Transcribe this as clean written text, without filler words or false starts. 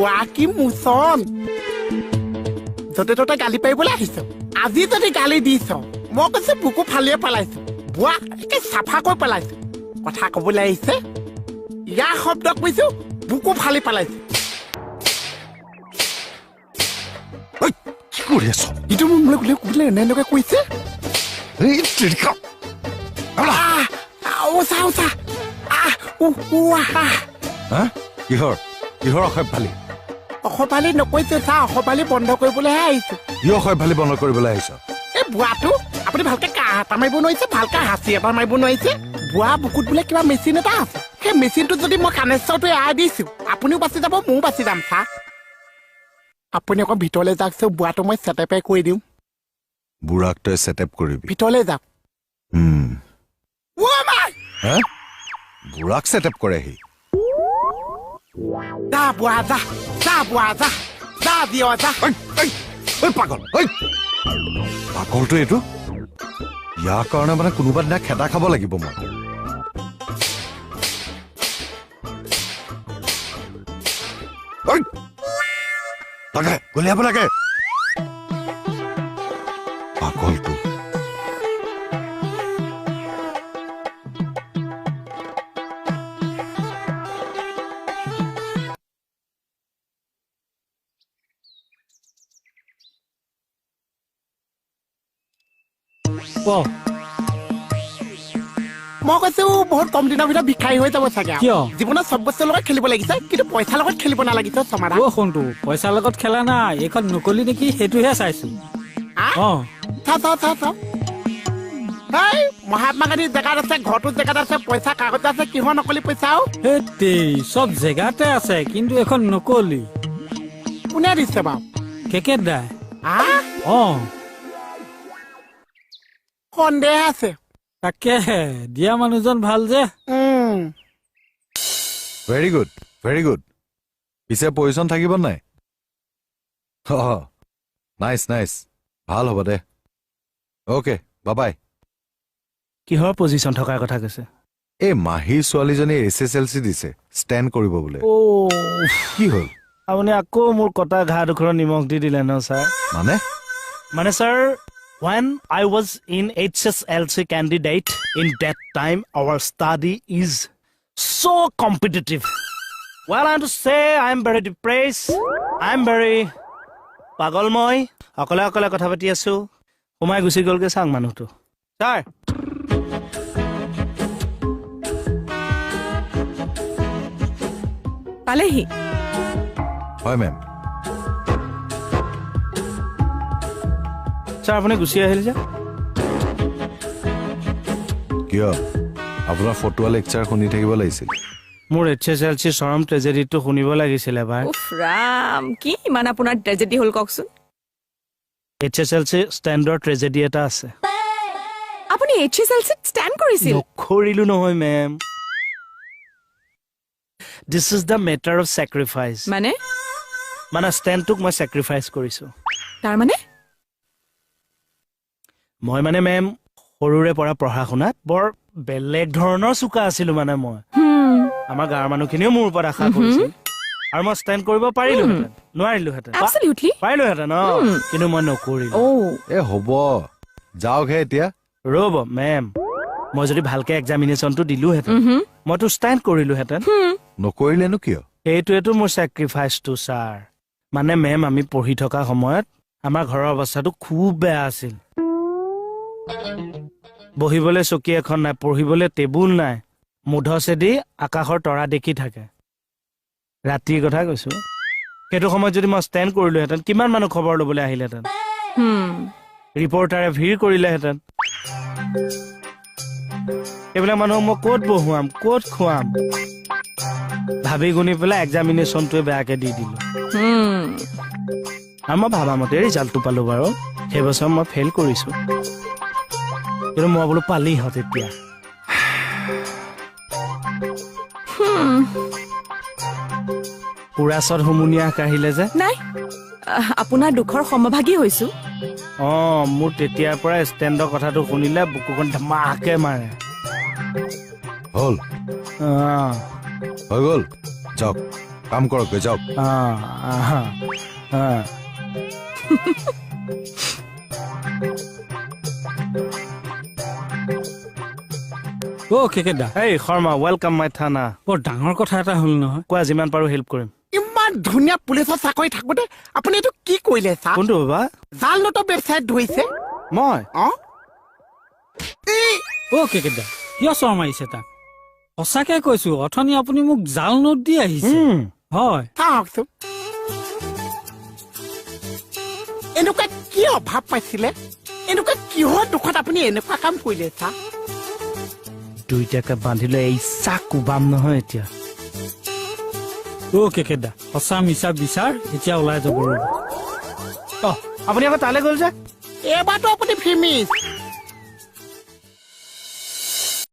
বোৱা কি মোচন, য'তে ত'তে গালি পাৰিবলৈ আহিছ। আজি যদি গালি দিছ, মই কৈছো বুকু ফালিয়ে পেলাইছো, বোৱা একে চাফাকৈ পেলাইছো। কথা কবলৈ আহিছে, ইয়াৰ শব্দ কৈছো বুকু ফালি পেলাইছো। কি কৰি আছ? ইটো মোক বোলে এনেকৈ কৈছে। কিহৰ কিহৰ অসভ্যালি? অসভ্যালি নকৈছো চা, অসভ্যালি বন্ধ কৰিবলৈহে আহিছো। কি অসভ্যালি বন্ধ কৰিবলৈ আহিছ? এই বুঢ়াটো আপুনি ভালকে কাহ এটা মাৰিব নোৱাৰিছে, ভালকে হাঁচি এটা মাৰিব নোৱাৰিছে। বুঢ়া বুকুত বোলে কিবা মেচিন এটা আছে, সেই মেচিনটোত যদি মই কানেশ্বৰটো এৰাই দিছো, আপুনিও বাচি যাব, ময়ো বাচি যাম। চা, আপুনি আকৌ ভিতৰলৈ যাওকচোন, বুঢ়াটো মই চেটেপে কৰি দিওঁ। বুঢ়াক তই চেটেপ কৰিবি? ভিতৰলৈ যাওক। বুঢ়াক চেটেপ কৰেহি? যা বুঢ়া যা, যা বুঢ়া যা, যা দিয় যা। পাগল, পাগলটো এইটো। ইয়াৰ কাৰণে মানে কোনোবা দিনা খেদা খাব লাগিব মই। লাগে গলিয়াব লাগে পাগলটো। মই কৈছো বহুত কম দিনৰ ভিতৰত ভিক্ষাৰী হৈ যাব চাগে। জীৱনত চব বস্তুৰ লগত খেলিব লাগিছে, কিন্তু পইচাৰ লগত খেলিব নালাগিছে। সমাধান শুনটো, পইচাৰ লগত খেলা নাই, এইখন নকলি নেকি সেইটোহে চাইছো। মহাত্মা গান্ধী জেগাত আছে, ঘৰটো জেগাত আছে, পইচা কাগজ আছে, কিহৰ নকলি পইচাও? চব জেগাতে আছে, কিন্তু এইখন নকলি। কোনে দিছে বাৰু? কেকেট দাই। অ, সন্দেহ আছে। তাকেহে, দিয়া মানুহজন ভাল যে। Very good, very good. পিছে পজিশ্যন থাকিব নাই? অ, নাইচ নাইচ, ভাল হ'ব দে। অ'কে, বাবাই। কিহৰ পজিশ্যন থকাৰ কথা কৈছে? এই মাহীৰ ছোৱালীজনীয়ে HSLC দিছে, ষ্টেণ্ড কৰিব বোলে। কি হ'ল? আপুনি আকৌ মোৰ কটা ঘাঁ ডোখৰত নিমখ দি দিলে ন ছাৰ? মানে মানে sir, when I was in HSLC candidate, in that time our study is so competitive. Well, I have to say I am very depressed. I am very পাগল। মই অকলে অকলে কথা পাতি আছো, সোমাই গুচি গ'লগৈ চাং মানুহটো। ছাৰ পালেহি? হয় মেম। ছাৰ আপুনি গুচি আহিল যে? কিয়, আপোনাৰ ফটোৱা লেকচাৰ শুনি থাকিব লাগিছিল? মোৰ HSLC চৰম ট্ৰেজেডিটো শুনিব লাগিছিল এবাৰ। উফ ৰাম, কি ইমান আপোনাৰ ট্ৰেজেডি হ'ল কওকচোন? HSLC ষ্টেণ্ডৰ ট্ৰেজেডি এটা আছে। আপুনি HSLC stand কৰিছিল? নকৰিলো নহয় ma'am. This is the matter of sacrifice. মানে? মানে ষ্টেণ্ডটোক মই চেক্ৰিফাইচ কৰিছো। তাৰ মানে? মই মানে মেম সৰুৰে পৰা পঢ়া শুনাত বৰ বেলেগ ধৰণৰ চোকা আছিলো। মানে মই আমাৰ গাঁৱৰ মানুহখিনিও মোৰ ওপৰত আশা কৰিছিল, আৰু মই ষ্টেণ্ড কৰিব পাৰিলোহেঁতেন, নোৱাৰিলোহেঁতেন? পাৰিলোহেঁতেন, অ, কিন্তু মই নকৰিলো। এ হ'ব, যাওকহে এতিয়া। ৰ'ব মেম, মই যদি ভালকে এক্সামিনেশ্যনটো দিলোহেঁতেন, মইতো ষ্টেণ্ড কৰিলোহেঁতেন। নকৰিলেনো কিয়? সেইটোৱেতো মোৰ চেক্ৰিফাইচটো ছাৰ। মানে মেম, আমি পঢ়ি থকা সময়ত আমাৰ ঘৰৰ অৱস্থাটো খুব বেয়া আছিল। বহিবলৈ চকী এখন নাই, পঢ়িবলৈ টেবুল নাই, মুধচেদি আকাশৰ তৰা দেখি থাকে। ৰাতিৰ কথা কৈছো। সেইটো সময়ত যদি মই ষ্টেণ্ড কৰিলোহেঁতেন, কিমান মানুহ খবৰ ল'বলৈ আহিলেহেঁতেন, ৰিপৰ্টাৰে ভিৰ কৰিলেহেঁতেন। এইবিলাক মানুহক মই ক'ত বহুৱাম, ক'ত খুৱাম ভাবি গুণি পেলাই এক্সামিনেশ্যনটোৱে বেয়াকে দি দিলো। আৰু মই ভাবা মতে ৰিজাল্টটো পালো বাৰু। সেইবছৰ মই ফেইল কৰিছো, কিন্তু মই বোলো পালিহঁত এতিয়া। পুৰাচত হুমুনিয়াহ কাঢ়িলে যে? নাই, আপোনাৰ দুখৰ সমভাগী হৈছো। অ, মোৰ তেতিয়াৰ পৰা ষ্টেণ্ডৰ কথাটো শুনিলে বুকুখন ধমাকে মাৰে। হ'ল, হৈ গ'ল, যাওক। কাম কৰকগৈ যাওক। অ' কেকে দা। এই শৰ্মা, welcome মাই থানা। বৰ ডাঙৰ কথা এটা হ'ল নহয়। কোৱা, যিমান পাৰো হেল্প কৰিম। ইমান ধুনীয়া পুলিচৰ চাকৰি থাকোতে আপুনি এইটো কি কৰিলে ছাৰ? কোনটো বাবা? জাল নোটৰ ৱেবছাইট ধৰিছে। মই? অ'। অ' কেকে দা, কিয় চৰ মাৰিছে তাক? সঁচাকে কৈছো, অথনি আপুনি মোক জাল নোট দি আহিছে। হয়। চাওকচোন, এনেকুৱা কি অভাৱ পাইছিলে, এনেকুৱা কিহৰ দুখত আপুনি এনেকুৱা কাম কৰিলে ছাৰ? দুইটাকে বান্ধিলে এই চাহ কোবাম নহয় এতিয়া। অ' কেকে দা, সঁচা মিছা বিচাৰ এতিয়া ওলাই যাব ৰ'ব। অ' আপুনি আকৌ তালৈ গ'ল যে? এইবাৰতো আপুনি ফিমিছ।